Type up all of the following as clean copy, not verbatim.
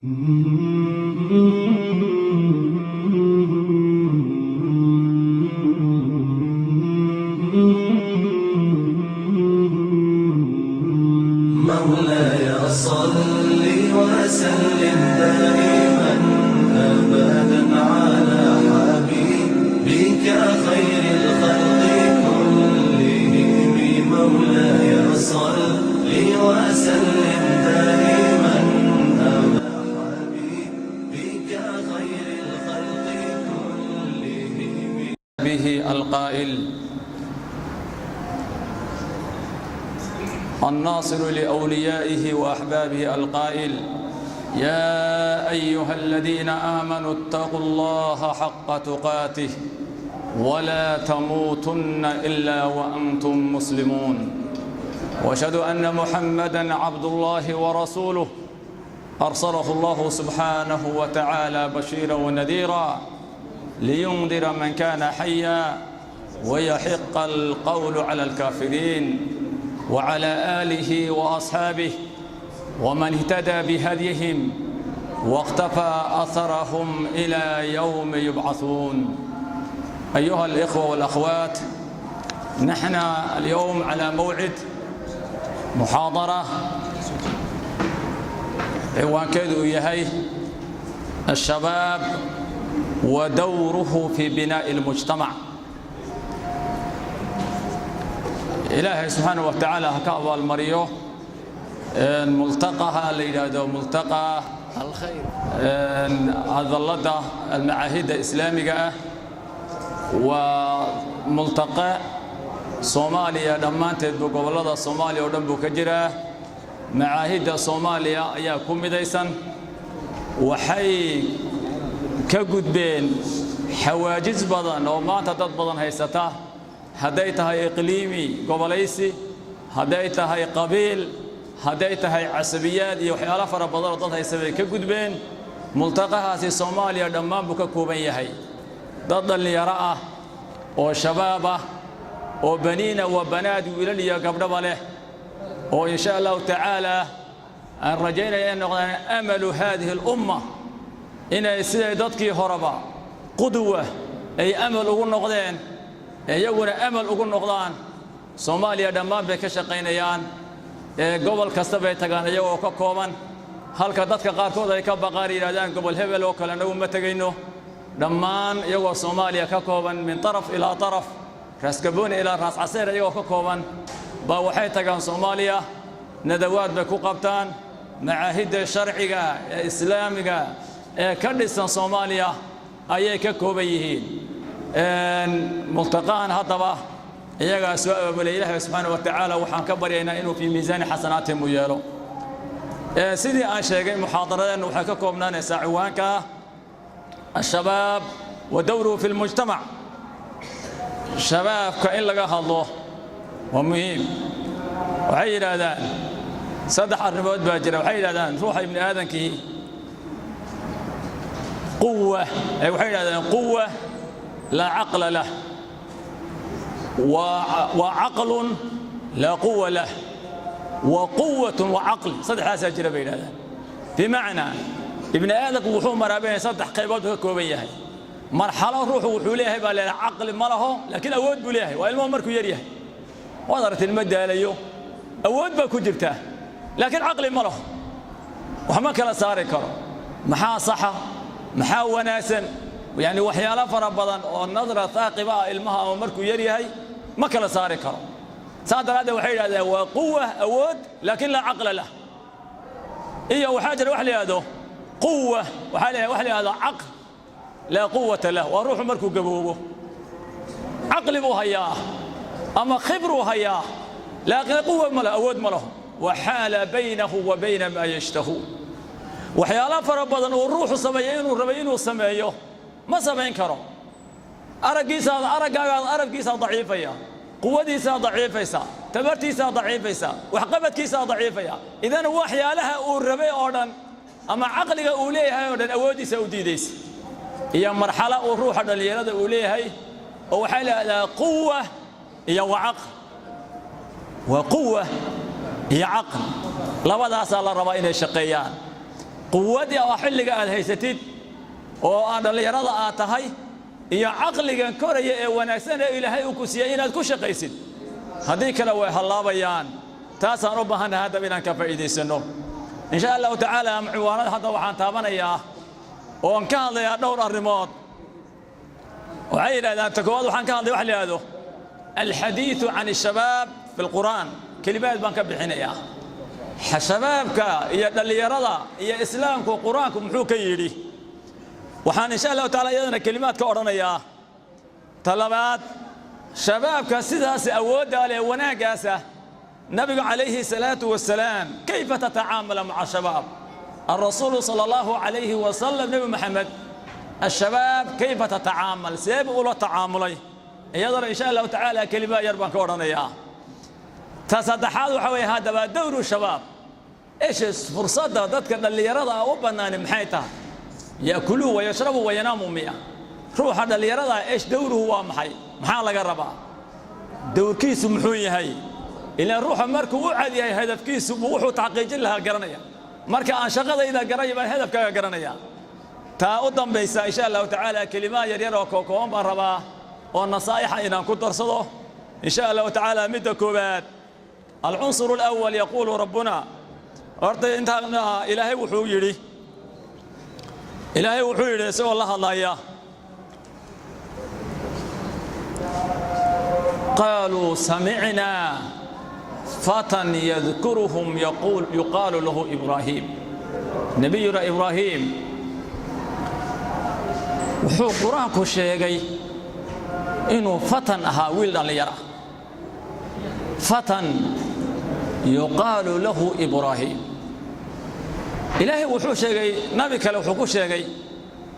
مولاي صل وسلم دائما ابدا على حبيبك خير الخلق كلهم. مولاي صل وسلم دائما ابدا حبيبك خير الخلق كلهم. به القائل: الناصر لأوليائه وأحبابه، القائل: يا أيها الذين آمنوا اتقوا الله حق تقاته ولا تموتن إلا وأنتم مسلمون. وأشهد أن محمدا عبد الله ورسوله، أرسله الله سبحانه وتعالى بشيرا ونذيرا لينذر من كان حيا ويحق القول على الكافرين، وعلى آله وأصحابه ومن اهتدى بهديهم واقتفى أثرهم إلى يوم يبعثون. أيها الإخوة والأخوات، نحن اليوم على موعد محاضرة ciwaankeedu uu yahay الشباب ودوره في بناء المجتمع. Ilaahay subxaana wa tacaala ha ka abaalmariyo multaqaha la yidhaahdo multaqa hadallada almacaahidda islaamiga ah. Waa multaqe Soomaaliya dhammaanteedbu, gobollada Soomaaliya oo dhan buu ka jiraa. Macaahidda Soomaaliya ayaa ku midaysan. Waxay ka gudbeen xawaajis badan oo maanta dad badan haysata, hadday tahay iqliimi gobolaysi, hadday tahay qabiil, hadday tahay casabiyaad iyo waxyaalo fara badan oo dad haysa bay ka gudbeen. Multaqahaasi Soomaaliya dhammaan buu ka kooban yahay. Dad dhallinyaro ah oo shabaab ah oo baniina wa banaad, wiilal iyo gabdhaba leh, oo in sha Allahu tacaala aan rajaynaya inay noqdaan amalu haadihi alumma, inay siday dadkii horeba qudwa ay amal ugu noqdeen, iyaguna amal ugu noqdaan. Soomaaliya dhammaan bay ka shaqaynayaan, ee gobol kasta bay tagaan iyagoo ka kooban, halka dadka qaarkood ay ka baqaan, yidhahdaan gobol hebel oo kale annagu ma tegayno. Dhammaan iyagoo Soomaaliya ka kooban min taraf ilaa taraf, Raas Gabooni ilaa Raas Caseer, iyagoo ka kooban baa waxay tagaan Soomaaliya, nadawaad bay ku qabtaan. Macaahidda sharciga ee islaamiga ee ka dhisan Soomaaliya ayay ka kooban yihiin. Multaqahan haddaba iyagaa soo abaabulay. Ilaahay subxaana wa tacaala waxaan ka baryaynaa inuu fii miisaani xasanaatihim u yeelo. Sidii aan sheegay, muxaadaradeennu waxay ka koobnaanaysaa ciwaanka الشباب ودوره في المجتمع. Shabaabka in laga hadlo waa muhiim. Waxay yidhaahdaan saddex arrimood baa jira. Waxay yidhahdaan ruuxa ibni aadankii quwa, waxay yidhahdaan quwa laa caqla lah, wa caqlun laa quwa lah, wa quwatun wa caql. Saddexdaasaa jira bay yidhahdaan. Bimacnaa, ibni aadamku wuxuu maraabinaya saddex qaybood buu ka kooban yahay. Marxalo ruuxu wuxuu leeyahay baa leeyahay caqli ma laho, laakiin awood buu leeyahay. Waa ilmuhu markuu yar yahay. Waad aragteen, ma daalayo, awood baa ku jirtaa, laakiin caqli ma laho, wax ma kala saari karo maxaa saxa, maxaa wanaagsan. Yani waxyaalo fara badan oo nadra thaaqiba ah ilmaha ama markuu yar yahay ma kala saari karo. Saa daraaddeed waxay yidhahdeen waa quwa, awood, laakiin laa caqla lah. Iyo waxaa jira wax la yidhahdo quwa, waxaa la wax la yidhahdo caql laa quwata lah. Waa ruuxu markuu gaboobo, caqli buu hayaa ama khibruu hayaa, laakiin quwa ma laho, awood ma laho. Waxaala baynahu wa bayna maa yashtahuun. Waxyaalo fara badan uu ruuxu sameeyo, inuu rabay inuu sameeyo, ma samayn karo. Araggiisaad araggaagaad araggiisaa daciifaya, quwadiisaa daciifaysa, tabartiisaa daciifaysa, waxqabadkiisaa daciifaya. Idan waxyaalaha uu rabay oo dhan ama caqliga uu leeyahay oo dhan awooddiisa u diidaysa. Iyo marxalo uu ruuxa dhallinyarada uu leeyahay oo waxaa la yidhahdaa quwa iyo wa caql. Waa quwa iyo caql, labadaasaa la rabaa inay shaqeeyaan. Quwadii oo xilliga aad haysatid oo aan dhallinyarada aad tahay iyo caqligan koraya ee wanaagsan ee Ilaahay uu ku siiyey inaad ku shaqaysid. Haddii kale way hallaabayaan. Taasaan u baahannahay haddaba inaan ka faa'iidaysanno, in sha Allahu tacaala. Ciwaanada hadda waxaan taabanayaa oon ka hadlayaa dhowr arrimood. Waxay yidhahdaan, ta koowaad waxaan ka hadlay waxa la yidhahdo الحديث عن الشباب في القرآن. Kelimaad baan ka bixinayaa shabaabka iyo dhallinyarada iyo Islaamku, Qur-aanku muxuu ka yidhi. Waxaan insha Allahu taala iyadana kelimaad ka odhanayaa. Ta labaad, shabaabka sidaas awoodda leh, wanaaggaasa, nabigu calayhi salaatu wasalaam كيف تتعامل مع الشباب الرسول صلى الله عليه وسلم، Nebi Maxamed الشباب كيف تتعامل, seeba ula tacaamulay, iyadana insha Allahu tacaala kelima yar baan ka odhanayaa. Ta saddexaad waxa weeye haddaba دور الشباب. ايش fursadda dadka dhallinyarada ah u bannaani? Maxay tahay? يأكلوا ويشربوا ويناموا miya? Ruuxa dhallinyarada ايش دوره? Waa maxay? Maxaa laga rabaa? Dowrkiisu muxuu yahay? Ilaan ruuxa markuu u cad yahay hadafkiisu buu wuxuu taxqiijin lahaa garanaya. Marka aan shaqadayda garanaya baan hadafkaaga garanaya. Taa u dambaysa, insha Allahu tacaala, kelimaha yaryar oo kookooban baan rabaa oo nasaa'ixa inaan ku darsado, insha Allahu tacaala. Midda koowaad, العنصر الأول، يقول ربنا, horta intaa Ilaahay wuxuu yidhi, Ilaahay wuxuu yidhi isagoo la hadlaya: قالوا سمعنا فتى يذكرهم يقول يقال له إبراهيم. نبينا إبراهيم wuxuu Qur-aanku sheegay inuu فتى ahaa, wiil dhallinyara, فتى يقال له إبراهيم. Ilaahay wuxuu sheegay, nabi kale wuxuu ku sheegay: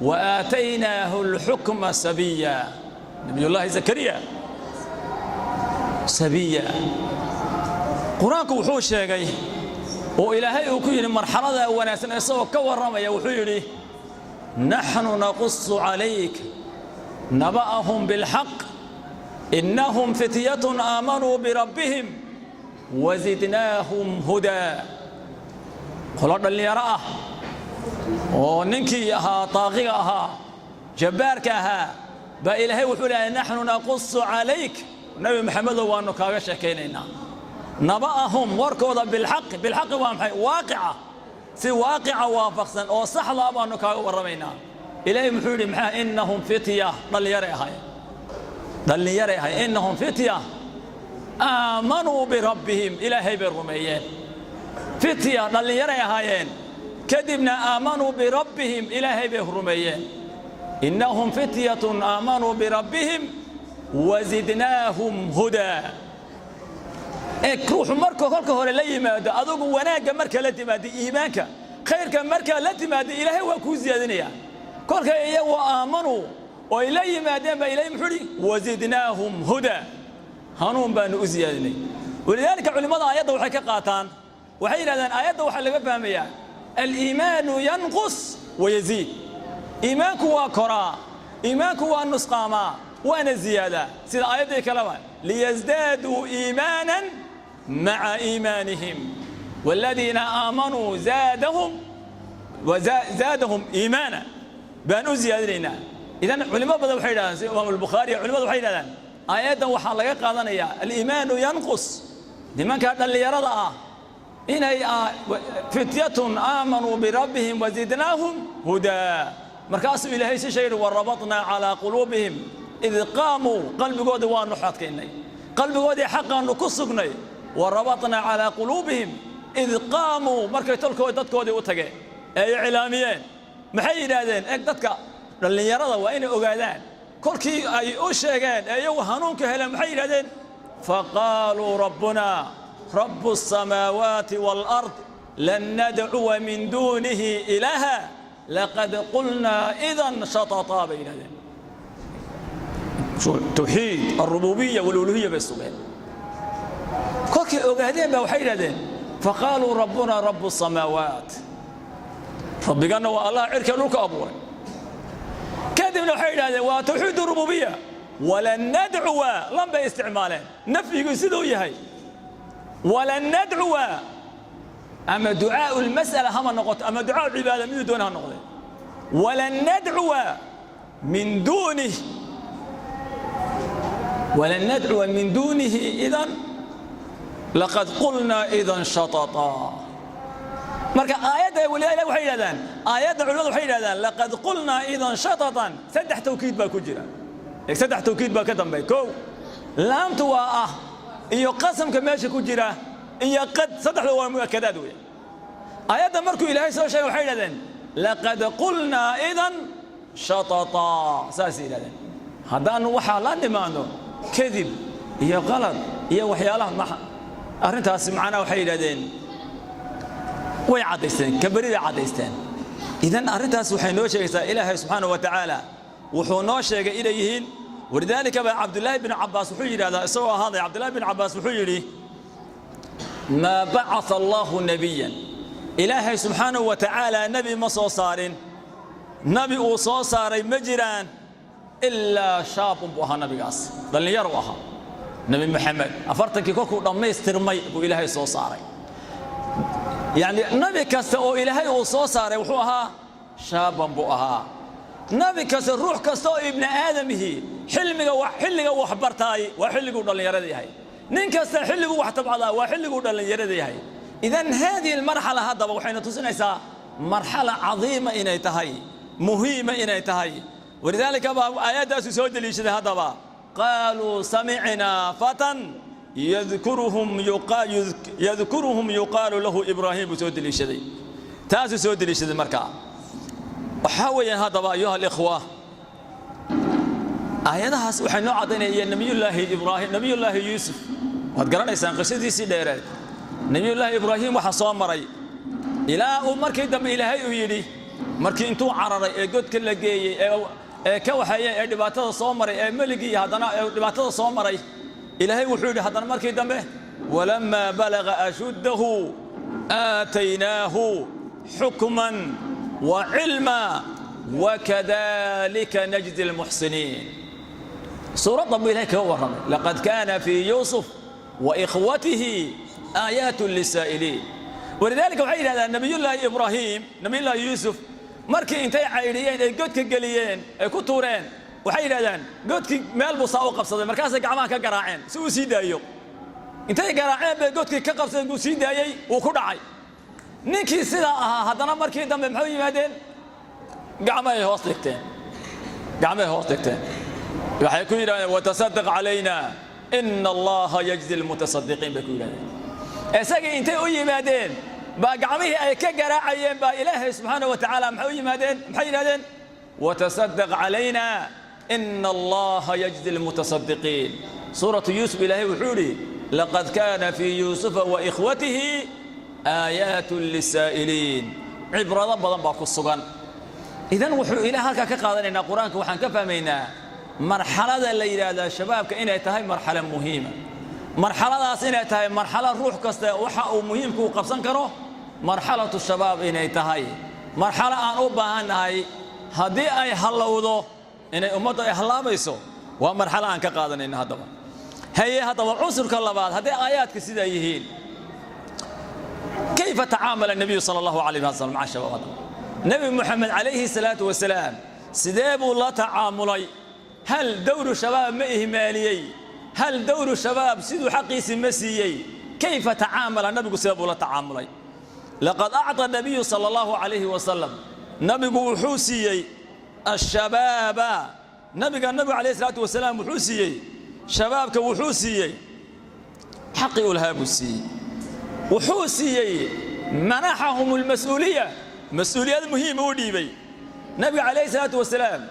وآتيناه الحكم صبيا. Nabiyullaahi Zakariya صبيا. Qur-aanku wuxuu sheegay oo Ilaahay uu ku yidhi marxalada wanaagsan isagoo ka warramaya, wuxuu yidhi: نحن نقص عليك نبأهم بالحق إنهم فتية آمنوا بربهم وزدناهم هدى. Qolo dhallinyaro ah oo ninkii ahaa taaqiga ahaa, jabbaarka ahaa, baa Ilaahay wuxuu leeyahay: نحن نقص عليك, Nebi Maxamedow, waannu kaaga sheekaynaynaa, نبأهم, warkooda, بالحق. بالحق waa maxay? Waaqica, si waaqica waafaqsan oo saxdaa baannu kaaga warramaynaa. Ilaahay muxuu yidhi? Maxaa? إنهم فتية, dhallinyaray ahaayeen, dhallinyaray ahaayeen. إنهم فتية آمنوا بربهم, Ilaahay bay rumeeyeen. فتية, dhallinyaray ahaayeen, kadibna آمنوا بربهم, Ilaahay bay rumeeyeen. إنهم فتية آمنوا بربهم وزدناهم هدى. Ee ruuxu markuu kolka hore la yimaado, adugu wanaagga marka la timaado, iimaanka, khayrka markaa la timaado, Ilaahay waa kuu siyaadinaya. Kolkay iyagu آمنوا oo ay la yimaadeen baa Ilahay muxuu yidhi? وزدناهم هدى, hanuun baanu u siyaadinay. ولذلك culimmada aayadda waxay ka qaataan, waxay yidhahdeen aayadda waxaa laga fahmayaa الإيمان ينقص ويزيد. Iimaanku waa koraa, iimaanku waa nusqaamaa, waana ziyaadaa, sida aayaddii kaleba: ليزدادوا إيمانا مع إيمانهم والذين آمنوا زادهم وزادهم إيمانا, baan u ziyaadinaynaa. Idan culimo badan waxay yidhahdaan, sida Imaam Albukhaari, culimadu waxay yidhahdaan aayaddan waxaa laga qaadanayaa الإيمان ينقص. Nimanka dhallinyarada ah inay فتية آمنوا بربهم وزدناهم هدى. Markaasuu Ilaahay si sheegay: وربطنا على قلوبهم إذ قاموا. Qalbigoodii waanu xadkaynay, qalbigoodii xaqaanu ku sugnay. وربطنا على قلوبهم إذ قاموا, markay tolkood dadkoodii u tageen ee ay iclaamiyeen, maxay yidhaahdeen? Eg, dadka dhallinyarada waa inay ogaadaan, kolkii ay u sheegeen ee iyagu hanuunka heleen, maxay yidhahdeen? فقالوا ربنا رب السماوات والأرض لن ندعو من دونه إلها لقد قلنا إذا شططا, bay yidhahdeen. توحيد الربوبية والألوهية bay sugeen. Kolkay ogaadeen baa waxay yidhahdeen: فقالوا ربنا رب السماوات, rabbiganna waa Allah cirka dhulka abuuray. Kadibna waxay yidhahdeen waa توحيد الربوبية. ولن ندعو, لن bay isticmaaleen, nafyigu siduu yahay. ولن ندعو. Ama ducaau lmas'ala hama noqoto ama ducaau cibaada, miduu doona ha noqdee. Walan nadcuwa min duunih, walan nadcuwa min duunihi idan laqad qulnaa idan shatata. Marka aayadda waliba waxay yidhahdaan, aayadda culimadu waxay yidhahdaan laqad qulnaa idan shatatan, saddex tawkiid baa ku jira, saddex tawkiid baa ka dambeeya. Kow, laamtu waa ah iyo qasamka meesha ku jira iyo qad, saddexda waa mu'akadaad weya. Aayadda markuu Ilaahay soo sheegay waxay yidhahdeen laqad qulnaa idan shatata, saasay yidhahdeen. Haddaanu waxaa la nimaano kadib iyo qalad iyo waxyaalaha ma arrintaasi, macnaha waxay yidhahdeen way caddaysteen, kabariday caddaysteen. Idan arrintaas waxay noo sheegaysaa Ilaahay subxaanahu wa tacaala wuxuu noo sheegay inay yihiin. Walidaalika baa Cabdullaahi bin Cabbaas wuxuu yidhahdaa, isagoo hadlay, Cabdullaahi bin Cabbaas wuxuu yidhi: maa bacaa Allahu nebiyan, Ilaahay subxaanahu wa tacaala nebi ma soo saarin, nabi uu soo saaray ma jiraan, ilaa shaabun buu ahaa nabigaas, dhallinyaru ahaa. Nebi Maxamed 40-kii kolkuu dhammaystirmay buu Ilaahay soo saaray. Yacni nabi kasta oo Ilaahay uu soo saaray wuxuu ahaa shaaban buu ahaa. Nabi kasta, ruux kasta oo ibni aadamihi, xilmiga xilliga wax bartaay waa xilliguu dhallinyarada yahay. Nin kasta xilliguu wax tabcadaa waa xilliguu dhallinyarada yahay. Idan haadihi almarxala haddaba waxayna tusinaysaa marxala cadiima inay tahay, muhiima inay tahay. Walidaalika baa aayaddaasu soo deliishaday haddaba: qaaluu samicnaa fatan yadkuruhum yuqaalu lahu Ibraahim buu soo deliishaday, taasuu soo deliishaday. Markaa waxaa weeyaan haddaba, ayuha alikhwa, aayadahaas waxay noo caddaynayaan Nabiyullaahi Ibraahim, Nabiyullaahi Yuusuf, waad garanaysaan qisadiisii dheereed. Nabiyullaahi Ibraahim waxaa soo maray ilaa uu markii dambe Ilaahay uu yidhi, markii intuu cararay ee godka la geeyey ee ka waxeeyeen ee dhibaatada soo maray ee meligii haddana ee dhibaatada soo maray, Ilaahay wuxuu yidhi haddana markii dambe: walamaa balaga ashuddahu aataynaahu xukman wa cilma wakadalika najzi almuxsiniin. Suuraddan buu Ilahay kaga warramay: laqad kaana fii Yuusuf wa ikhwatihi aayaatun lisaa'iliin. Walidaalika waxay yidhahdaan Nabiyullaahi Ibraahim, Nabiyullaahi Yuusuf markii intay caydhiyeen ay godka geliyeen ay ku tuureen, waxay yidhahdaan godkii meel buu saa u qabsaday, markaasay gacmaha ka garaaceen si uu sii daayo. Intay garaaceen bay godkii ka qabsadeen, buu sii daayey, wuu ku dhacay. Ninkii sidaa ahaa haddana markii dambe maxay u yimaadeen? Gacmahay hoos dhigteen, gacmahay hoos dhigteen, waxay ku yidhahdeen: watasadaq calayna ina Allaha yajzi almutasadiqiin, bay ku yidhahdeen. Isagii intay u yimaadeen baa gacmihii ay ka garaacayeen baa Ilaahay subxaana wa tacaala maxay u yimaadeen? Maxay yidhahdeen? Watasadaq calayna ina Allaha yajzi almutasadiqiin. Suuratu Yuusuf Ilaahay wuxuu yidhi: laqad kaana fii Yuusufa wa ikhwatihi aayaatun lisaa'iliin. Cibrado badan baa ku sugan. Idan wuxuu Ilaah halkaa ka qaadanaynaa, Qur-aanka waxaan ka fahmaynaa marxalada la yidhaahdaa shabaabka inay tahay marxalo muhiima, marxaladaas inay tahay marxalo ruux kasta waxa uu muhiimka u qabsan karo, marxalatu shabaab inay tahay marxalo aan u baahannahay. Haddii ay hallowdo inay ummaddu ay hallaabayso, waa marxalo aan ka qaadanayna. Haddaba haye, haddaba cunsurka labaad, hadday aayaadka sidaa yihiin, kayfa tacaamala nabiyu sala Allahu alayh wasalam maca shabaab? Haddaba Nebi Moxamed calayhi salaatu wasalaam sidee buu la tacaamulay? Hal dowru shabaab ma ihmaaliyey? Hal dowru shabaab siduu xaqiisii ma siiyey? Kayfa tacaamala nabigu, sidee buu la tacaamulay? Laqad acطa nabiyu sala Allahu calayhi wasalam, nabigu wuxuu siiyey ashabaaba, nabiga nabigu calayhi salaatu wasalaam wuxuu siiyey shabaabka, wuxuu siiyey xaqii u lahaa buu siiyey. Wuxuu siiyey manaxahum almas-uuliya, mas-uuliyad muhiima u dhiibay nabiga calayhi salaatu wasalaam.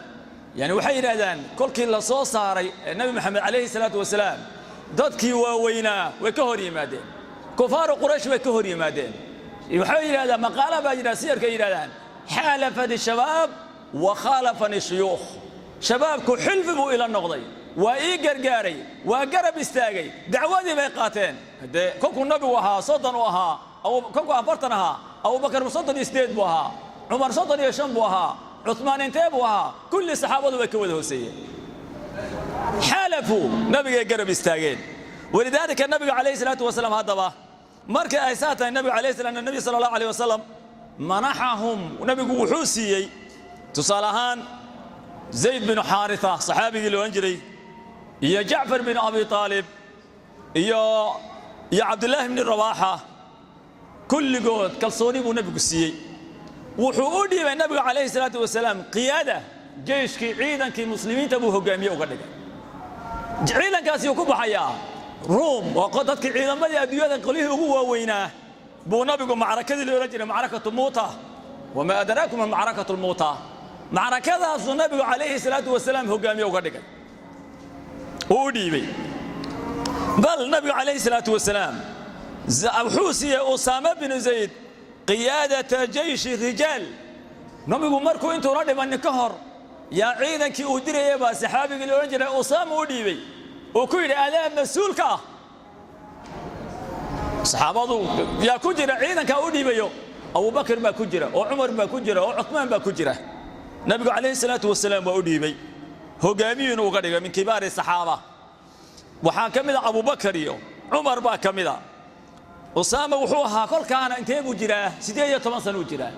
Yani waxay yidhahdaan kolkii la soo saaray Nebi Moxamed calayhi salaatu wasalaam, dadkii waaweynaa way ka hor yimaadeen, kufaaru Quraysh way ka hor yimaadeen. Waxay yidhahdaan, maqaala baa yidhahda, siyarkay yidhahdaan: xaalafani shabaab wa khaalafani shuyuukh. Shabaabku xilfi buu ila noqday, waa ii gargaaray, waa garab istaagay, dacwadii bay qaateen. Dee kolkuu nabigu ahaa 30 uu ahaa, kolkuu 40 ahaa, Abubakar 38 buu ahaa, Cumar 35 buu ahaa, Cuثmaan intee buu ahaa? Kulli saxaabadu way ka wada hooseeyeen. Xaalafuu, nabigay garab istaageen. Walidaalika nabiga calayhi salaatu wasalaam haddaba Marka ay saa tahay, nabiga calayhi salaam, nabi sala Allahu alayh wasalam manaxahum, nabigu wuxuu siiyey tusaale ahaan Zayd binu Xaarisa, saxaabigii la odhan jiray, iyo Jacfar bin Abi Aalib iyo Cabdillaahi bni Rabaaxa. Kulligood kalsooni buu nabigu siiyey. Wuxuu u dhiibay nabigu calayhi salaatu wasalaam qiyaada jeyshkii, ciidankii muslimiinta buu hogaamiye uga dhigay. Ciidankaasi uu ku baxayaa Ruum, waa dadkii ciidamadii adduunyada qolyihii ugu waaweynaa buu nabigu macrakadii la odhan jiray macrakatu Muuta, wamaa adraakum macrakatu Muuta, macrakadaasuu nabigu calayhi salaatu wasalaam hogaamiye uga dhigay, uu u dhiibay. Bal nabigu calayhi salaatu wasalaam wuxuu siiyey Usaama binu Zayd qiyaadata jeyshi rijaal. Nabigu markuu intuuna dhimanin ka hor yaa ciidankii uu dirayay baa saxaabigii la odhan jiray Usaama u dhiibay, uu ku yidhi: "Adaa mas-uulka ah." Saxaabadu yaa ku jira ciidankaa u dhiibayo? Abubakar baa ku jira, oo Cumar baa ku jira, oo Cuثmaan baa ku jira. Nabigu calayhi salaatu wasalaam waa u dhiibay, hogaamiyuuna uga dhigay. Min kibaari saxaaba waxaa ka mid a Abubakar iyo Cumar baa ka mid a. Usaama wuxuu ahaa kolkaana intee buu jiraa? 18 sano uu jiraa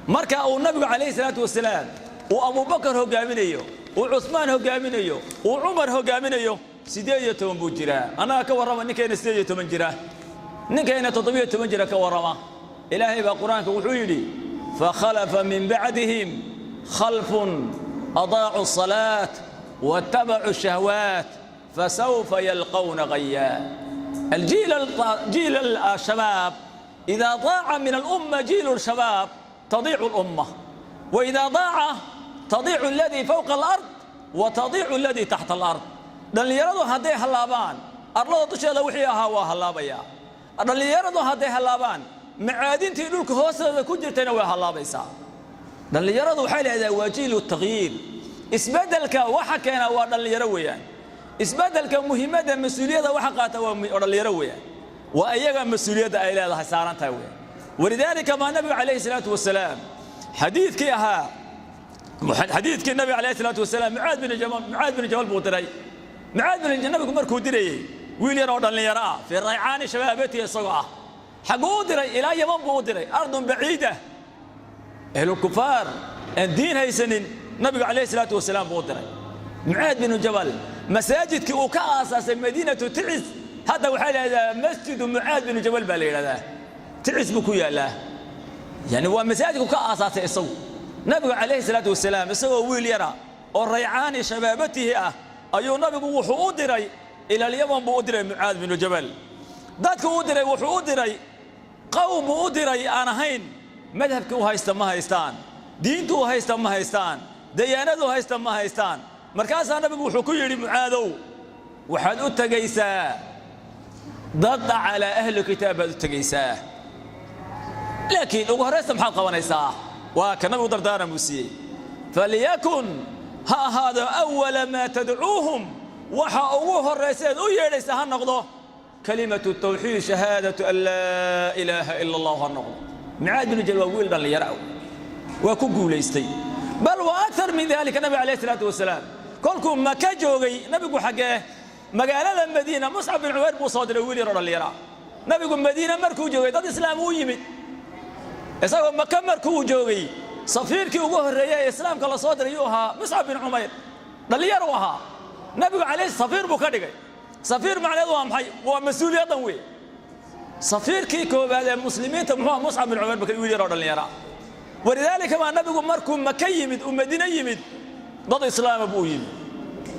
marka uu nabigu calayhi salaatu wasalaam uu Abubakar hogaaminayo, uu Cuثmaan hogaaminayo, uu Cumar hogaaminayo. 18 buu jiraa. Annaga ka warrama ninkayna 18 jira, ninkayna 17 jira ka warrama. Ilaahay baa Qur-aanka wuxuu yidhi: "Fakhalafa min bacdihim khalfun adaacuu الصalaat waاtabacuu الshahwaat fasawfa yalqawna غaya." الجيل جيل الشباب إذا ضاع من الأمة، جيل الشباب تضيع الأمة، وإذا ضاع تضيع الذي فوق الأرض وتضيع الذي تحت الأرض. Dhallinyaradu hadday hallaabaan, arlada dusheeda wixii ahaa waa hallaabaya. Dhallinyaradu hadday hallaabaan, macaadintii dhulka hoosteeda ku jirtayna way hallaabaysaa. Dhallinyaradu waxay leedahay waa jiilu takhyiir. Isbeddelka waxa keena waa dhallinyaro weeyaan. Isbeddelka muhiimadda mas-uuliyadda waxa qaata waa dhallinyaro weeyaan. Waa iyaga mas-uuliyadda ay leedahay saaran tahay weeyaan. Walidaalika maa nabigu calayhi salaatu wasalaam xadiidkii ahaa, xadiidkii nabiga calayhi salaatu wasalaam, Mucaad bin Jabal buu diray. Mucaad bin nabigu markuu dirayey, wiil yar oo dhallinyaro ah, fii raycaani shabaabatihi isagoo ah, xagguu u diray? Ilaa Yaman buu u diray, ardun baciida, ahlukufaar aan diin haysanin. Nabigu calayhi salaatu wasalaam buu u diray Mucaad binu Jabal. Masaajidkii uu ka aasaasay madiinatu Ticis hadda waxaa la yidhahdaa Masjidu Mucaad binu Jabal baa la yidhahdaa. Ticis buu ku yaallaa. Yani waa masaajidku ka aasaasay isagu. Nabigu calayhi salaatu wasalaam isagoo wiil yara oo raycaani shabaabatihi ah ayuu nabigu wuxuu u diray ilalyaman buu u diray Mucaad binu Jabal. Dadku u diray, wuxuu u diray qowm buu u diray aan ahayn madhabkii u haysta ma haystaan, diintu u haysta ma haystaan, dayaanadu haysta ma haystaan. Markaasaa nabigu wuxuu ku yidhi: "Mucaadow, waxaad u tegaysaa dad calaa ahli kitaab baad u tegaysaa, laakiin ugu horraysta maxaad qabanaysaa?" Waa ka nabigu dardaaran buu siiyey: "Falyakun, ha ahaado, awala maa tadcuuhum, waxa ugu horraysa eed u yeedhaysa ha noqdo kalimatu tawxiid, shahaadatu an laa ilaaha ila Allah ha noqdo." Mucaad binu Jabal waa wiil dhallinyaro ah, waa ku guulaystay. Bal wa akthar min dalika, nabiga calayhi salaatu wasalaam kolkuu Maka joogay, nabigu xaggee magaalada Madiina Muscab bin Cumayr buu soo diray, wiil yaroo dhallinyaro ah. Nabigu Madiina markuu joogay, dad islaam uu yimid. Isagoo Maka markuu joogay, safiirkii ugu horreeyey ee islaamka la soo diray yuu ahaa? Muscab bin Cumayr, dhallinyar uu ahaa. Nabigu calayhi safiir buu ka dhigay. Safiir macneedu waa maxay? Waa mas-uuliyaddan wey. Safiirkii koowaad ee muslimiinta muxuu ahaa? Muscab bin Cumayr, wiil yaroo dhallinyara. Walidaalika baa nabigu markuu Maka yimid, uu Madiine yimid, dad islaama buu yimid,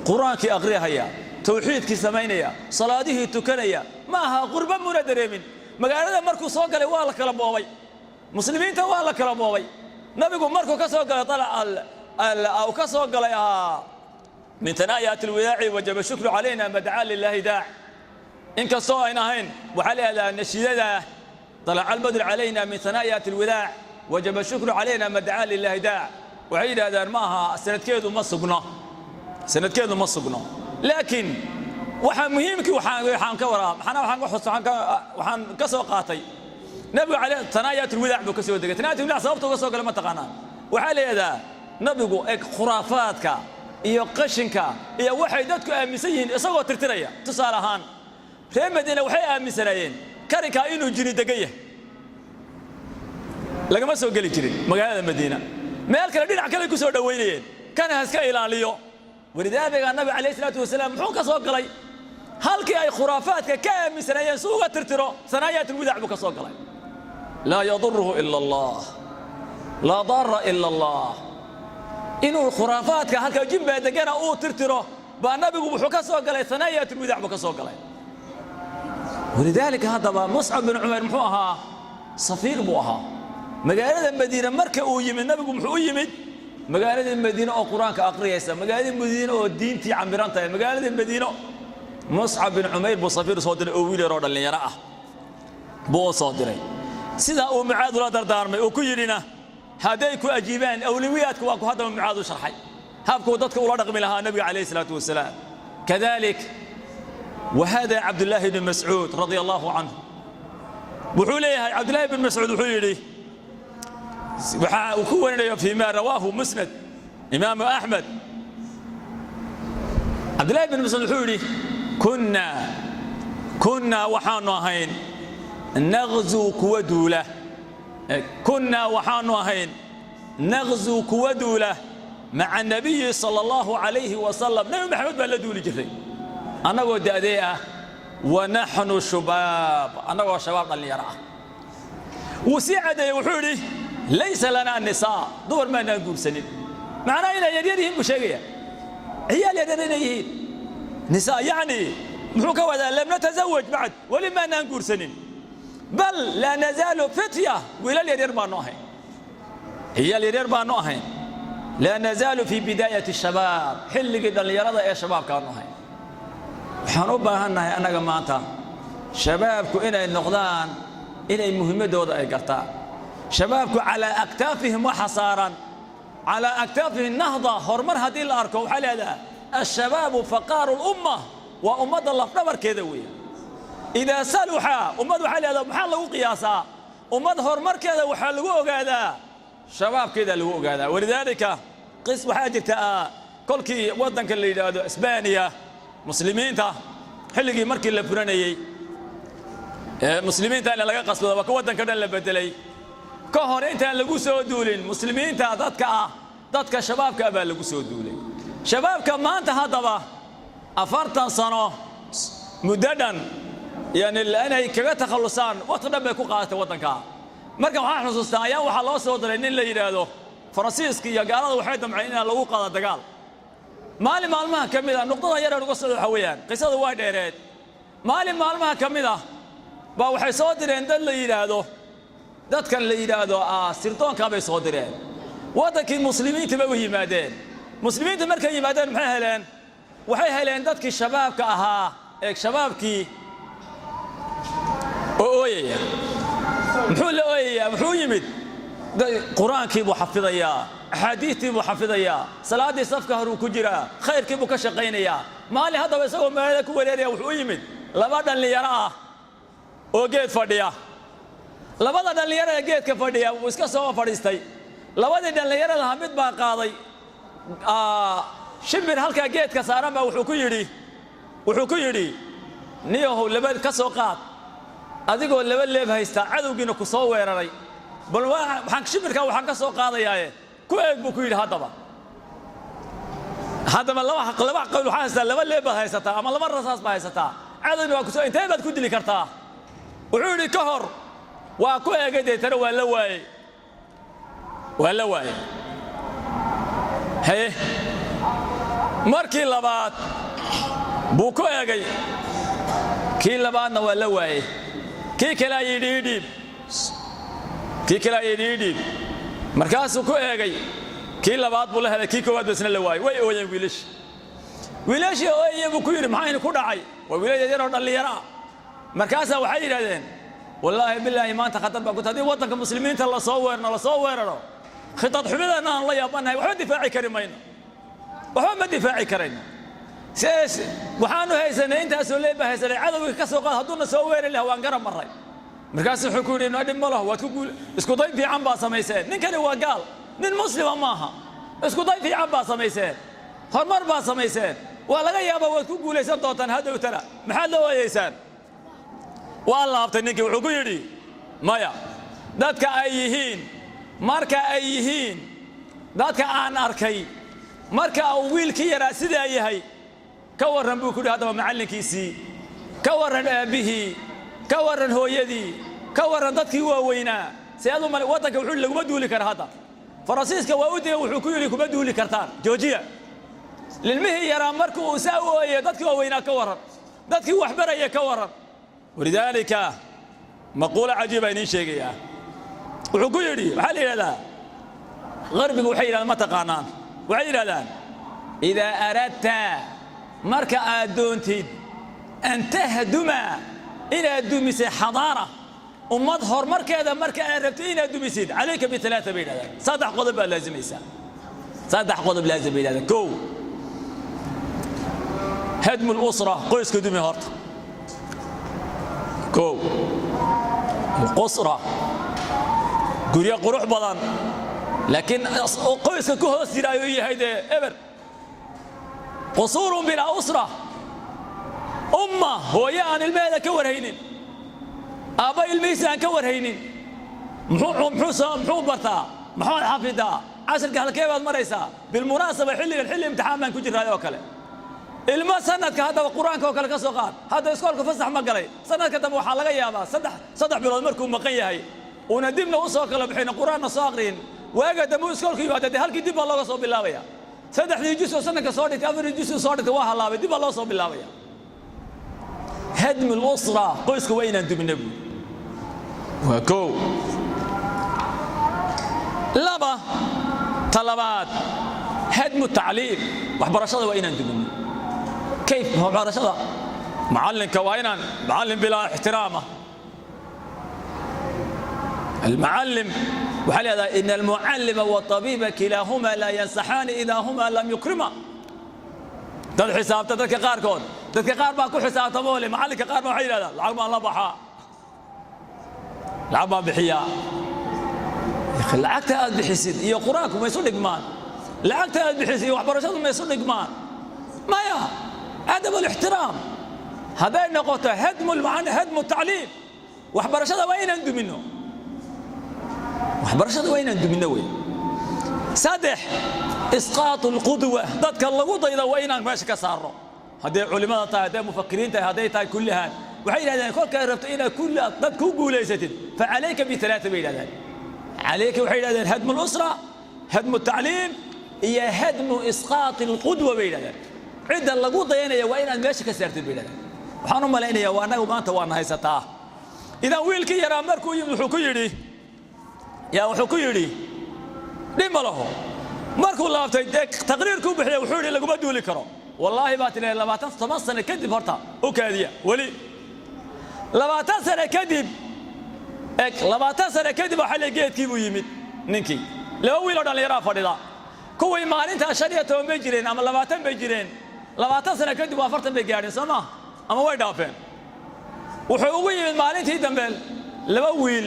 Qur-aankii aqriyahaya, tawxiidkii samaynaya, salaadihii tukanaya. Ma aha qurbo muna dareemin. Magaalada markuu soo galay waa la kala boobay, muslimiinta waa la kala boobay. Nabigu markuu ka soo galay, uu ka soo galay min tanaayaat alwadaaci wajaba shukru calayna madacaa lilaahi daac. Inkastoo ayn ahayn, waxaa la yidhahdaa nashiidada طلع البدر علينا من ثنايات الوداع وجب الشكر علينا ما دعا لله داع, waxay yidhahdaan ma aha, sanadkeedu ma sugno, sanadkeedu ma sugno. Laakiin waxaa muhiimkii waxaan ka waraa maxana waxaan ka soo qaatay nabigu calay tanaayaat alwadaac buu ka soo degay. Tanaayaat alwadaac sababta uga soo galay ma taqaanaan? Waxaa la yidhahdaa nabigu eg khuraafaadka iyo qashinka iyo waxay dadku aaminsan yihiin isagoo tirtiraya. Tusaale ahaan, reer Madiina waxay aaminsanaayeen Karinkaa inuu jini degan yahay lagama soo geli jirin magaalada Madiina. Meel kale, dhinac kale ku soo dhowaynayeen, kana ha iska ilaaliyo. Walidaalika nabi calayhi salaatu wasalaam muxuu ka soo galay halkii ay khuraafaadka ka aaminsanayeen si uga tirtiro? Sanaayaat ulwidaac buu ka soo galay. Laa yaduruhu ila Allah, laa dara ila Allah. Inuu khuraafaadka halka jimbaa degana uu tirtiro baa nabigu wuxuu ka soo galay sanaayaat ulwidaac buu ka soo galay. Walidaalika haddaba Muscab bin Cumayr muxuu ahaa? Safiir buu ahaa magaalada Madiine. Marka uu yimid nabigu, muxuu u yimid? Magaalada Madiine oo Qur-aanka aqriyaysa, magaalada Madiine oo diintii camiran tahay, magaalada Madiino Muscab bin Cumayr buu safiir soo diray oo wiil yaroo dhallinyaro ah buu u soo diray. Sidaa uu Mucaad ula dardaarmay uu ku yidhina, hadday ku ajiibaan, awliwiyaadku waa ku haddaba Mucaad u sharxay habkuu dadka ula dhaqmi lahaa nabiga calayhi salaatu wasalaam. Kadalik وهذا عبد الله بن مسعود رضي الله عنه. Wuxuu leeyahay Cabdillaahi bin Mascuud, wuxuu yidhi, waxa uu ku warinaya فيما رواه مسند imaamu Axmed, Cabdillahi bin Mascuud wuxuu yidhi: Kunnaa waxaanu ahayn naqzuu kuwa duula, kunnaa waxaanu ahayn naqzuu kuwa duula maca nabiyi sala allahu calayhi wasalam. Nebi Maxamed baan la duuli jiray annagoo da'dee ah, wa naxnu shubaab, annagoo shabaab dhallinyaro ah. Wuu sii caddeeyey, wuxuu yidhi: laysa lanaa nisaa, dumar maanaan guursanin. Macnaha inay yaryar yihiin buu sheegaya, ciyaal yaryar inay yihiin. Nisaa yacni muxuu ka wadaa? Lam natazawaj bacd, weli maanaan guursanin. Bal laa nazaalu fitya, wiilal yaryar baanu ahayn, ciyaal yaryar baanu ahayn. Laa nazaalu fii bidaayati shabaab, xilligii dhallinyarada ee shabaabkaanu ahayn. Waxaan u baahannahay annaga maanta shabaabku inay noqdaan, inay muhiimaddooda ay gartaan. Shabaabku calaa aktaafihim waxa saaran, calaa aktaafihim nahda, horumar haddii la arko waxaa leedaha ashabaabu faqaaru lumma, waa ummadda lafdhabarkeeda weeye. Idaa saluxa ummad, waxaa leedaha, maxaa lagu qiyaasaa ummad horumarkeeda? Waxaa lagu ogaadaa shabaabkeeda lagu ogaadaa. Walidaalika qis waxaa jirta kolkii waddanka la yidhaahdo Isbaaniya muslimiinta xilligii markii la furanayey, muslimiinta in laga qasbado waa ka waddanka dhan la bedelay. Ka hor intaan lagu soo duulin muslimiinta dadka ah, dadka shabaabka baa lagu soo duulay. Shabaabka maanta haddaba 40 sano muddo dhan yani inay kaga takhallusaan waqti dhan bay ku qaadatay waddanka. Marka waxaan xusuustaa ayaa waxaa loo soo diray nin la yidhaahdo Faransiiska iyo gaalada waxay damceen inaan lagu qaado dagaal. Maalin maalmaha ka mid ah, nuqdada yareen uga socda waxa weeyaan, qisadu waa dheereed. Maalin maalmaha ka mid ah baa waxay soo direen dad la yidhaahdo, dadkan la yidhaahdo sirdoonkaa bay soo direen. Waddankii muslimiinta bay u yimaadeen. Muslimiinta markay yimaadeen maxay heleen? Waxay heleen dadkii shabaabka ahaa ee shabaabkii oo ooyaya. Muxuu la ooyayaa? Muxuu yimid? Qur-aankii buu xafidayaa, axaadiistii buu xafidayaa, salaaddii safka horuu ku jiraa, khayrkii buu ka shaqaynayaa. Maalin haddaba isagoo magaalada ku wareeraya wuxuu u yimid laba dhallinyaro ah oo geed fadhiya. Labada dhallinyarada geedka fadhiya wuu iska soo fadhiistay. Labadii dhallinyaradaha mid baa qaaday shimbir halkaa geedka saaran baa wuxuu ku yidhi: niyahow, laba ka soo qaad, adigoo laba leeb haystaa cadowgiina ku soo weeraray, bal waxaan shimbirkaa waxaan ka soo qaadayaaye ku eeg, buu ku yidhi. Haddaba laba qawl waxaa haysataa, laba leeb baad haysataa ama laba rasaas baad haysataa, cadowna waa kusoo, intee baad ku dili kartaa? Wuxuu yidhi ka hor waa ku eegay, deetana waa la waayey, waa la waayey. Haye, markii labaad buu ku eegay, kii labaadna waa la waayey. Kii kale yidhi ii dhiib, kii kale yidhi ii dhiib. Markaasuu ku eegay, kii labaad buu la helay, kii koowaad ba isna la waayey. Way ooyeen wiilashii. Wiilashii ooyaya buu ku yidhi: maxaynu ku dhacay? Waa wiilal yaroo dhallinyaro ah. Markaasaa waxay yidhahdeen: wallaahi bilaahi, maanta khatar baa ku haddii waddanka muslimiinta lasoo weerno, lasoo weeraro, khitad xumidana aan la yaabanahay, waxba difaaci kari mayno, waxba ma difaaci karayno. Sidaas waxaanu haysanay, intaasoo leeb baa haysanay, cadowgii ka soo qaad hadduuna soo weerari lahaa waan garab marray. Markaasuu wuxuu ku yidhi: no, dhib ma laho, waad ku guul, isku day fiican baa samayseen. Ninkani waa gaal, nin muslima maaha. Isku day fiican baa samayseen, horumar baa samayseen, waa laga yaabaa waad ku guulaysan doontaan hadhowtana. Maxaad la ooyeysaan? Waa laabtay ninkii, wuxuu ku yidhi: "Maya, dadka ay yihiin marka ay yihiin dadka aan arkay marka uu wiilkii yaraa sidaa yahay, ka warran," buu ku yidhi. Haddaba macallinkiisii ka warran, aabbihii ka warran, hooyadii ka warran, dadkii waaweynaa see aad u male waddanka? Wuxuu laguma duuli kara hadda. Faransiiska waa u digay, wuxuu ku yidhi: "Kuma duuli kartaan, joojiya." Ilmihii yaraa markii uu saa u ooyay, dadkii waaweynaa ka warran, dadkii waxbaraya ka warran? ولذلك maquulo cajiiba idiin sheegayaa. Wuxuu ku yidhi, waxaa la yidhahdaa, qarbigu waxay yidhahdaan, ma taqaanaan, waxay yidhahdaan: إذا أردت, marka aad doontid, أن تهدم, inaad dumisay, حضارة, ummad horumarkeeda marka aad rabtid inaad dumisid, عليك بثلاثة, bay yidhahdaan. Saddex qodob baad laazimaysaa, saddex qodob laazim bay yidhahdaan. Kow, هدم الأسرة, qoyska dumi horta. Kow, الأسرة, guryo qurux badan laakiin qoyska ku hoos jira ayuu yahay dee eber. قصور بلا أسرة, umma hooyo aan ilmaheeda ka warhaynin, aabba ilmihiisa aan ka warhaynin. Muxuu bartaa? Maxaad xafidaa? Casharka halkee baad maraysaa? بالمناسبة, xilligan xilli imtixaan baan ku jirnaay oo kale. Ilmo sanadka haddaba Qur-aanka oo kale ka soo qaad, hadda iskoolka fasax ma galay. Sanadka dambe waxaa laga yaabaa 3 bilood markuu maqan yahay, uuna dibna u soo kala bixin, Qur-aanna soo aqriyin, waaga dambe uu iskoolka yimaada, dee halkii dib baa looga soo bilaabaya. Saddexdii jus oo sanadka soo dhigtay, afarii jus oo soo dhigtay waa halaabay, dib baa loo soo bilaabaya. هدم الأسرة, qoyska waa inaan dumina buuri, waa kow. Laba, ta labaad, هدم التعليم, waxbarashada waa inaan dumino. كيف waxbarashada? Macallinka waa inaan macallin bilaa ixtiraama. المعلم waxaa leedahay: إن المعلم والطبيب كلاهما لا ينصحان إذا هما لم يكرما. Dad xisaabta, dadka qaarkood, dadka qaar baa ku xisaabtamo le macallinka. Qaar baa waxay yidhahdaan: "Lacag baan la baxaa, lacag baan bixiyaa." Lacagta aad bixisid iyo Qur-aanku ma isu dhigmaan? Lacagta aad bixisid iyo waxbarashadu ma isu dhigmaan? Maya. عدم الاحترام. Hadday noqoto هدم هدم التعليم, waxbarashada waa inaan dumino, waxbarashada waa inaan dumino wey. Saddex, إسقاط القدوة, dadka lagu dayda waa inaan meesha ka saarno, hadday culimada tahay, hadday mufakiriin tahay, hadday tahay kullihaan. Waxay yidhahdeen: kolkaad rabto inaad kulli dad ku guulaysatid, فعليك بثلاثة, bay yidhahdeen. عليك, waxay yidhahdeen, هدم الأسرة, هدم التعليم, iyo هدم إسقاط القدوة, bay yidhahdeen. Cidda lagu dayanaya waa inaad meesha ka saartid, bay yidhahdeen. Waxaan u malaynayaa waa annagu maanta waana haysataa. Idan wiilkii yaraa markuu yimid, wuxuu ku yidhi, yaa wuxuu ku yidhi: "Dhib ma laho." Markuu laabtay, dee taqriirkuu bixiyay, wuxuu yidhi: "Laguma duuli karo." Wallaahi baa tidhi, 20, 10 sano kadib, horta u kaadiya weli 20 sano kadib. Eg, 20 sano kadib waxaa le geedkii buu yimid ninkii. Laba wiil oo dhallinyaraa fadhida. Kuwii maalintaa 15 bay jireen ama 20 bay jireen, 20 sano kadib waa 40 bay gaadheen, soo maa? Ama way dhaafeen. Wuxuu ugu yimid maalintii dambe laba wiil,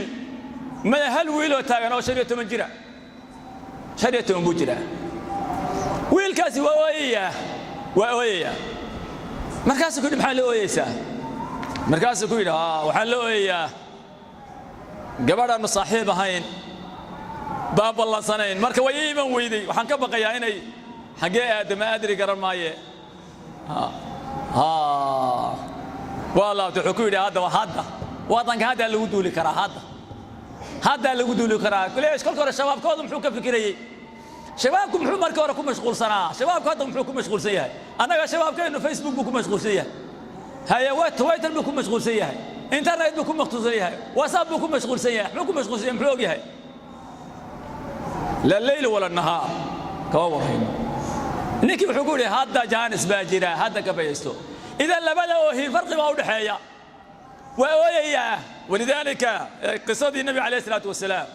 mada hal wiiloo taagan oo 15 jira. 15 buu jiraa wiilkaasi. Waa ooyayaa, waa ooyayaa. Markaasuu ku yidhi: "Maxaa la ooyeysaa?" Markaasuu ku yidhi: "Waxaan la ooyayaa gabadhaannu saaxiib ahayn baan ballansanayn, marka way ii iman weyday. Waxaan ka baqayaa inay xaggee aadama adri garan maaye." Waa laabtay, wuxuu ku yidhi: "Haddaba hadda waddanka haddaa lagu duuli karaa, hadda haddaa lagu duuli karaa." Leesh? Kolka hore shabaabkooda muxuu ka fikirayey? Shabaabku muxuu markii hore ku mashquulsanaa? Shabaabku hadda muxuu ku mashquulsan yahay? Annaga shabaabkeennu Facebook buu ku mashquulsan yahay, haye, Twitter buu ku mashquulsan yahay, internet buu ku mashquulsan yahay, WhatsApp buu ku mashquulsan yahay. Muxuu ku mashquulsan yahay? Muxuu og yahay? لا الليل ولا النهار, kama warhayno. Ninkii wuxuu ku yidhi: "Hadda jaanis baa jira, hadda ka fayaysto." Idan labada oohin farqi baa u dhexeeya. Waa ooyayaa. ولذلك qisadii Nabiga عليه الصلاة والسلام,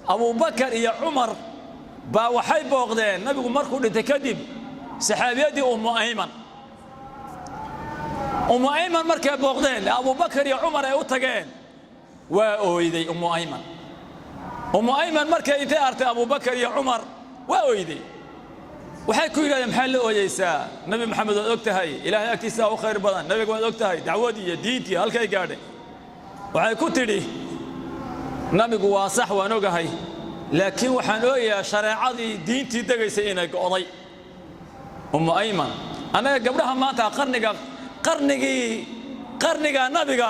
Abubakar iyo Cumar baa waxay booqdeen nabigu markuu dhintay kadib saxaabiyadii Ummu Ayman. Ummu Ayman markay booqdeen, Abubakar iyo Cumar ay u tageen, waa ooyday Ummu Ayman. Ummu Ayman markay intay artay Abubakar iyo Cumar, waa ooyday. Waxay ku yidhahdeen: "Maxaa la ooyeysaa? Nabi Maxamed waad og tahay, Ilaahay agtiisaa u khayr badan, nabiga waad og tahay, dacwadii iyo diintii halkay gaadhay." Waxay ku tidhi nabigu waa sax, waan ogahay, laakiin waxaan oogayaa shareecadii diintii degaysay inay go'day. Ummu Ayman, annaga gabdhaha maanta qarniga qarnigii qarniga nabiga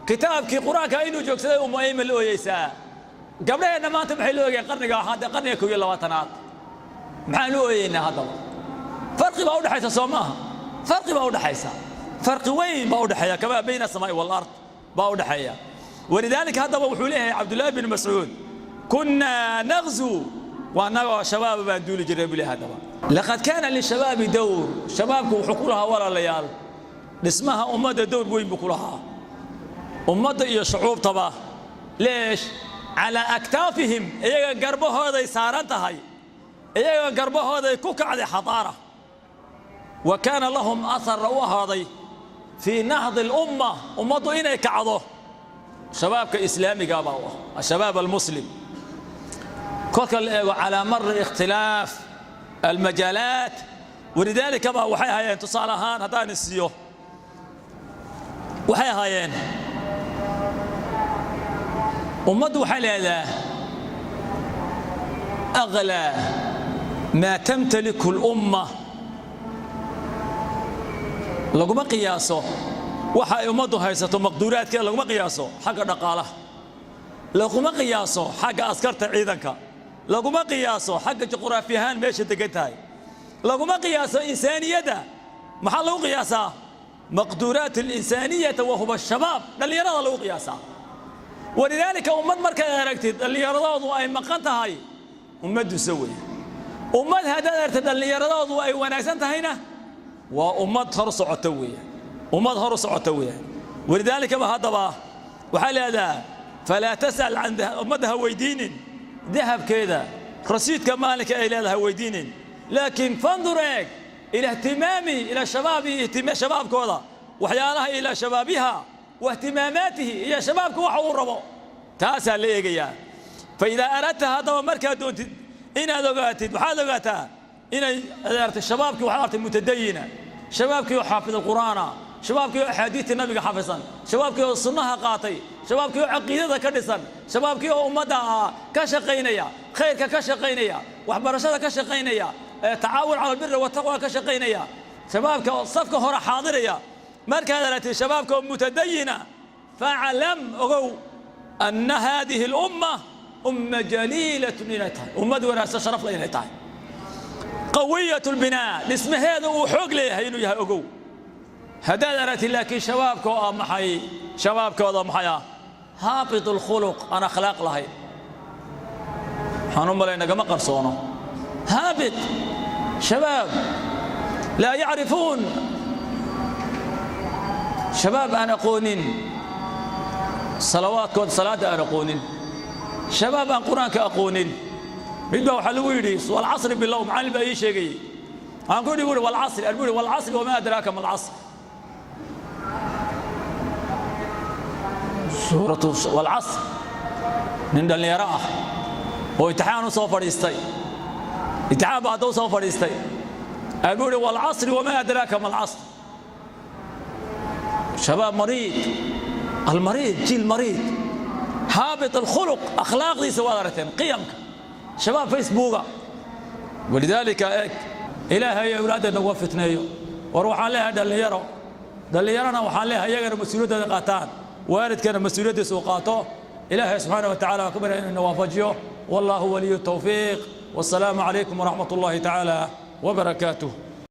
kitaabkii qur-aanka inuu joogsaday Ummu Ayman la ooyeysaa. Gabdhaheenna maanta maxay la oogayaan qarniga hadda, qarniga 21aad? Maxaan u ooyeynaa haddaba? Farqi baa u dhexaysa, soo maaha? Farqi baa u dhexaysa, farqi weyn baa u dhexeeya, kamaa bayna asamaa'i wal-ard baa u dhexeeya. Walidaalika haddaba wuxuu leeyahay Cabdullaahi bin Mascuud: kunnaa naqzu, waa annagoo shabaaba baan duuli jirnay, buu leeyahay. Haddaba laqad kaana lishabaabi dowr. Shabaabku wuxuu ku lahaa, walaalayaal, dhismaha ummadda dowr weyn buu ku lahaa, ummadda iyo shucuubtaba. Leesh? Calaa aktaafihim, iyaga garbahooday saaran tahay, iyaga garbahooday ku kacday xadaara. Wa kaana lahum atharna u ahaaday fii nahdi alumma, ummaddu inay kacdo shabaabka islaamiga baa u ah, ashabaab almuslim. Kolka la eego calaa mari ikhtilaaf almajaalaat, walidaalika baa waxay ahaayeen, tusaale ahaan haddaan isiiyo, waxay ahaayeen ummaddu waxay leedahay aglaa maa tamtaliku lumma. Laguma qiyaaso waxa ay ummaddu haysato, maqduuraadkeeda laguma qiyaaso xagga dhaqaalaha, laguma qiyaaso xagga askarta ciidanka, laguma qiyaaso xagga juqraafi ahaan meesha degan tahay, laguma qiyaaso insaaniyadda. Maxaa lagu qiyaasaa? Maqduuraat alinsaaniyata wa huwa shabaab, dhallinyarada lagu qiyaasaa. Walidaalika ummad markaad aragtid dhallinyaradoodu ay maqan tahay, ummaddu se wey. Ummad haddaad aragtid dhallinyaradoodu ay wanaagsan tahayna, waa ummad hor socota weeyaan, ummad hor u socota weeyaan. Walidaalika ba haddaba waxaa leedaha: falaa tas'al can, ummadda ha weydiinin dahabkeeda, rasiidka maalinka ay leedahay ha weydiinin, laakiin fandur, eeg, ila ihtimaami ila shabaabi, shabaabkooda waxyaalaha, ila shabaabiha wa ihtimaamaatihi, iyo shabaabka waxa uu rabo, taasaa la eegayaa. Fa idaa aradta, haddaba markaad doontid inaad ogaatid, waxaad ogaataa inay artay shabaabkii, waxaad artay mutadayina, shabaabkii oo xaafid alqur'aana, shabaabkii oo axaadiista nabiga xafisan, shabaabkii oo sunnaha qaatay, shabaabkii oo caqiidada ka dhisan, shabaabkii oo ummadda ka shaqaynaya, khayrka ka shaqaynaya, waxbarashada ka shaqaynaya, tacaawun cala albiri wataqwa ka shaqaynaya, shabaabka oo safka hore xaadiraya. Markaad aragtid shabaabka oo mutadayina, faclam, ogow, anna haadihi alumma umma jaliilatun inay tahay, ummad wanaagsan, sharaf leh inay tahay, qawiyat lbinaa, dhismaheeda uu xoog leeyahay inuu yahay, ogow. Haddaad aragtid laakiin shabaabka oo ah maxay, shabaabkooda maxay ah, haabit alkhuluq, aan akhlaaq lahayn, waxaan u malay nagama qarsoono, haabit, shabaab laa yacrifuun, shabaab aan aqoonin salawaadkooda, salaadda aan aqoonin, shabaab aan qur-aanka aqoonin. Mid baa waxaa lagu yidhi walcasri bilow, macallin baa ii sheegayey. Waxaan ku yidhi, buuri, walcasri, aan buuri, walcasri wamaa adraaka ma alcasr, suuratu walcasr. Nin dhallinyaro ah oo imtixaan u soo fadhiistay, imtixaan baa hadda u soo fadhiistay, aan buuri walcasri wamaa adraaka ma alcasr. Shabaab mariid, almariid, jiil mariid, haabit alkhuluq, akhlaaqdiisa waad aragteen, qiyamka shabaab Facebooka. Walidaalika eeg, Ilaahay awlaaddeedna uga fitneeyo. War waxaan leeyahay dhallinyaro, dhallinyarana waxaan leeyahay iyagana mas-uuliyaddooda qaataan, waalidkana mas-uuliyaddiisa uu qaato. Ilaahay subxaana wa tacala waan ka barya inuu ina waafajiyo. Wallaahu waliyu tawfiiq. Wassalaamu calaykum waraxmat ullaahi tacaala wabarakaatuh.